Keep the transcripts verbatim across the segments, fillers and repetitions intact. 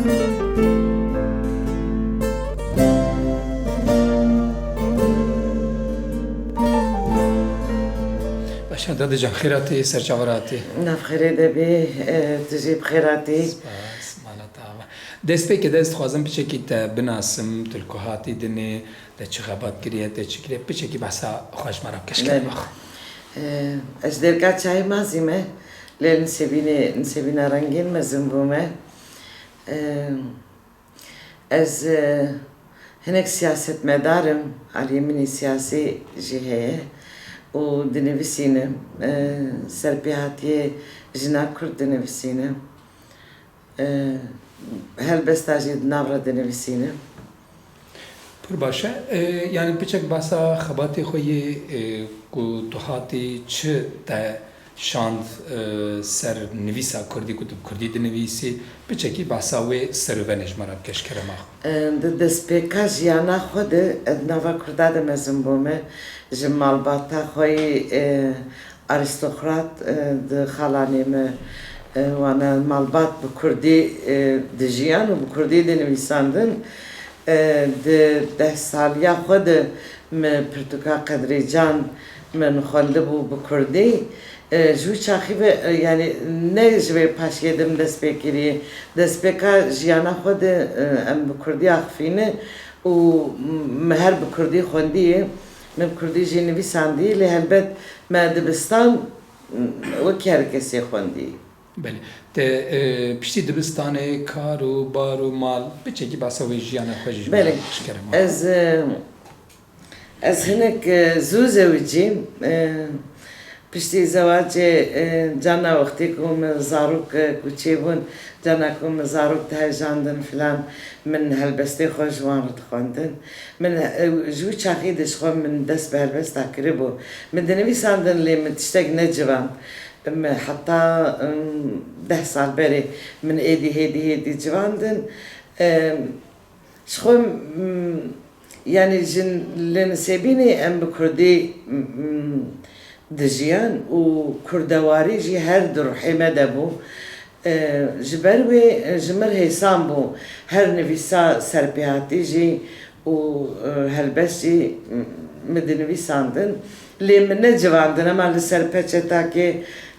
Baş e, dadican, xêratî, serçava ratî. Nav xêrê de bî, e, tu jî bi xêratî. Spas, mala te ava. Destpêkê de ez dixwazim piçekî te binasim, tu li ku hatî dinê, te çi xebat kiriye, te çi kiriye, piçekî behsa xwe ji me re bike, ji kerema xwe. E, ez Dêrika Çayê Mazî me, lê Nisêbînê, Nisêbîna Rengîn mezin bûme. E, Ez, e, hinek siyasetmedar im, aliyê min ê siyasî jî heye û dinivîsînim. E, serpêhatiyê jina Kurd dinivîsînim. E, helbesta jî di nav re dinivîsînim. Pir baş e. E, yanî piçek behsa xebatê xwe yê, e, ku tu hatî çi te şand, e, ser nivîsa kurdî ku tu bi kurdî dinivîsî, piçekî behsa wê serûvenê ji me re bike, ji kerema xwe. E, di destpêka jiyana xwe de, e, di nava kurda de mezin bûme. Ji malbata xwe yî, e, arîstokrat, e, di xalanê me, e, wana malbat bi kurdî, e, dijiyan û bi kurdî dinivîsandin. E, di deh saliya xwe de min pirtûka Qedrê Can min xwendibû bi kurdî. E, ji wî çaxî ve, e, yanî ne ji vê paşiyê de min dest pê kiriye. Destpêka jiyana xwe de, e, em bi kurdî axifîne û min her bi kurdî xwendiye, min bi kurdî jî nivîsandiye, lê helbet me dibistan, wek her kesê xwendiye. Belê. Te, e, piştî dibistanê kar û bar û mal, piçekî behsa wê jiyana xwe jî ji me Belê. re bike, ji kerema xwe. Ez, e, ez hinek, e, zû zewicîm. E, piştî zewacê, e, carna wextê ku min zarok, e, ku çêbûn, carna ku min zarok dihejandin filan, min helbestê xwe ji wan re dixwendin. Min, e, ji wî çaxî de ji xwe min dest bi helbesta kiribû. Min dinivîsandin lê min tiştek necivand. Em, heta, em, deh sal berê min êdî hêdî hêdî civandin. Em, ji xwe, em, yanî ji li Nisêbînê em bi kurdî, em, dijiyan û kurdewarî jî her di ruhê me de bû. E, ji ber wê, e, ji min re hêsan bû her nivîsa serpêhatî jî û, e, helbest jî, m-, min dinivîsandin. Lê min necivandin, hema li ser peçetakê,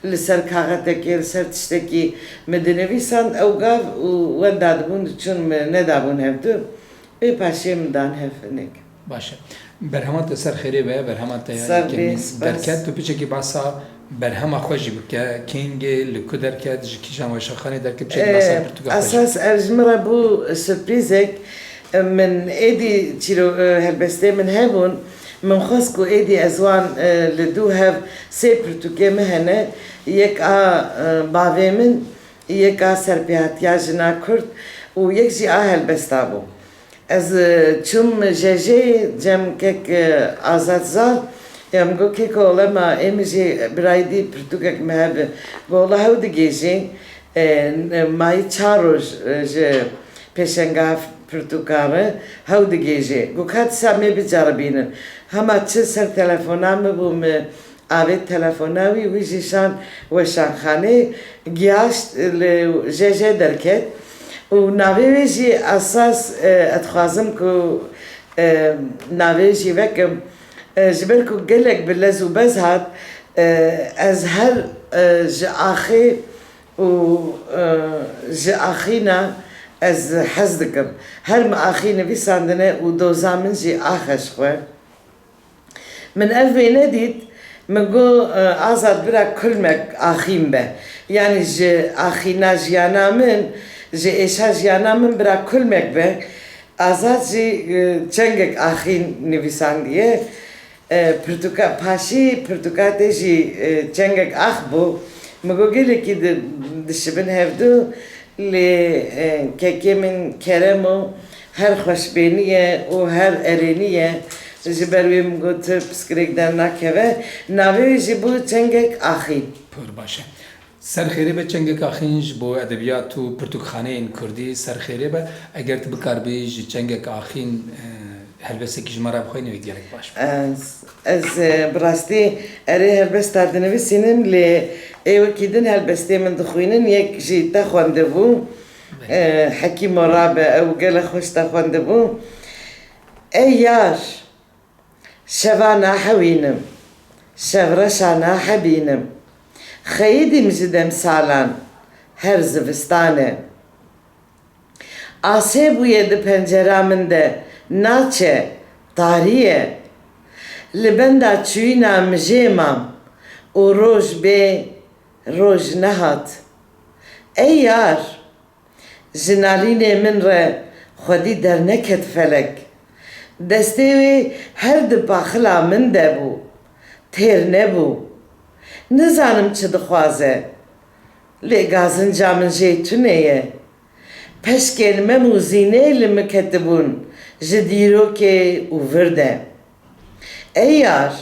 li ser kaxetekê, li ser tiştekî min dinivîsand, ew gav û wenda dibûn, diçûn, min nedabûn hevdu. Wê paşê min dan hev hinek. Baş e. Berhema te ser xêrê be, berhema te ya Ser yekemîn bê, spas. derket. Tu piçekî behsa berhema xwe jî bike. Kengê, li ku derket, ji kîjan weşanxanê derket, piçekî behsa Ee, pirtûka xwe jî. Esas ev ji min re bû sürprîzek. Min êdî çîro, e, helbestê min hebûn. Min xwest ku êdî ez wan, e, li dû hev sê pirtûkê min hene. Yek a, e, bavê min, yek a serpêhatiya jina Kurd û yek jî a helbesta bû. Ez, e, çûm J J'yê cem kek, e, Azad Zal, em got, "Keko, ola ma ê min jî birayî dî pirtûkek me hebe." Got, "Ola hew digêjî, e, n-, mayî çar roj, e, ji pêşenga pirtûka re hew digêjî." Got, "Ka dîsa mê biceribînin." Hema çi ser telefona min bû, min avêt telefona wî, wî jî şan weşanxanê, giyaşt li J J derket û navê wê jî esas, e, ez dixwazim ku, e, navê jî vekim, e, ji ber ku gelek bi lez û bez hat, e, ez her, e, ji axê û, e, ji axîna ez hez dikim. Her min axî nivîsandine û doza min jî ax e ji xwe. Min ev wê nedît, min got, e, Azad bira kulmek axîn be. Yanî ji axîna jiyana min, ji êşa jiyana min bira kulmek be. Azad jî, e, çengek axîn nivîsandiye. E, pirtûka, paşî pirtûka te jî, e, çengek ax bû. Min got, gelekî di-, dişibin hevdu. Lê, e, kekê min Kerem o, her xweşbênî ye û her erênî ye. Ji ber wê min got, tu piskirêk dernakeve. Navê wê jî bû Çengek Axîn. Pir baş e. Ser xêrê be Çengek Axîn ji bo edebiyat û pirtûkxaneyên kurdî ser xêrê be. Eger tu bikaribî ji Çengek Axîn, e, helbestekî ji me re bixwînî wê gelek baş be. Ez, ez, e, bi rastî erê helbesta dinivîsînim, lê ê wekî din helbestê min dixwînin, yek jî te xwendibû. Ee, Hekîmo rabe, ew gele xweş te xwendibû. Ey yar, şeva nahewînim, şevreşa nahebînim. Xeyidîm ji demsalan, her zivistane. Asê bûye di pencera min de, naçe, tarî ye. Li benda çûyîna mijê mam û roj bê roj nehat. Ey yar, ji nalînê min re xwedî derneket felek. Destê wê her di paxila min de bû, têr nebû. Nizanim çi dixwaze, lê gazinca min jê tune ye. Peşkên Mem û Zînê li min ketibûn ji dîrokê û vir de. Ey yar,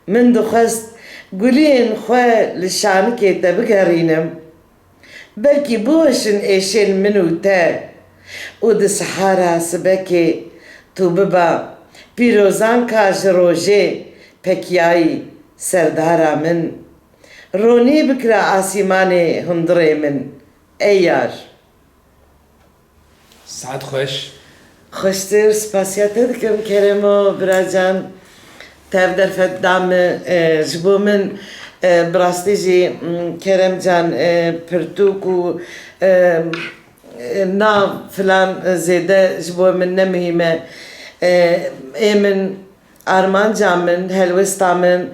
min dixwest guliyên xwe li şanikê te bigerînim. Belkî biweşin êşên min û te û di sihara sibekê tu biba pîrozanka ji rojê pekiyayî serdara min. Ronî bikira asîmanê hundirê min, ey yar. Saet xweş. Xweştir, spasiya te dikim, Keremo, biracan. Te ev derfet da min, e, ji bo min, e, bi rastî jî, m, Keremcan, e, pirtûk û, e, e, nav filan, e, zêde ji bo min ne muhîm e. E, ê min Armanca min, helwesta min,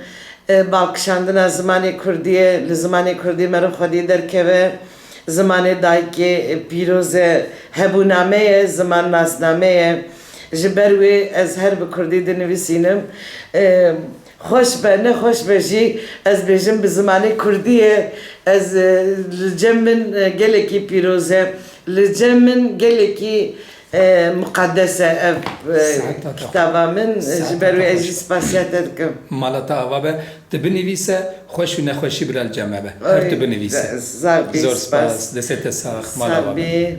e, balkişandina zimanê kurdî ye, li zimanê kurdî meriv xwedî derkeve, zimanê dayikê, e, pîroz e, hebûname ye, ziman nasname ye. Ji ber wê ez her bi kurdî dinivîsînim. E, xweş be, nexweş be jî ez bêjim bi zimanê kurdî ye. Ez, e, li cem min, e, gelekî pîroz e. Li cem min gelekî, e, muqedes e ev, e, kitaba min. Ji ber wê ez jî spasiya te dikim. Mala te ava be. Tu binivîse, xweş û nexweşî bila li cem me be. Her tu binivîse. Zor spas. Destê te sax. Mala ava be.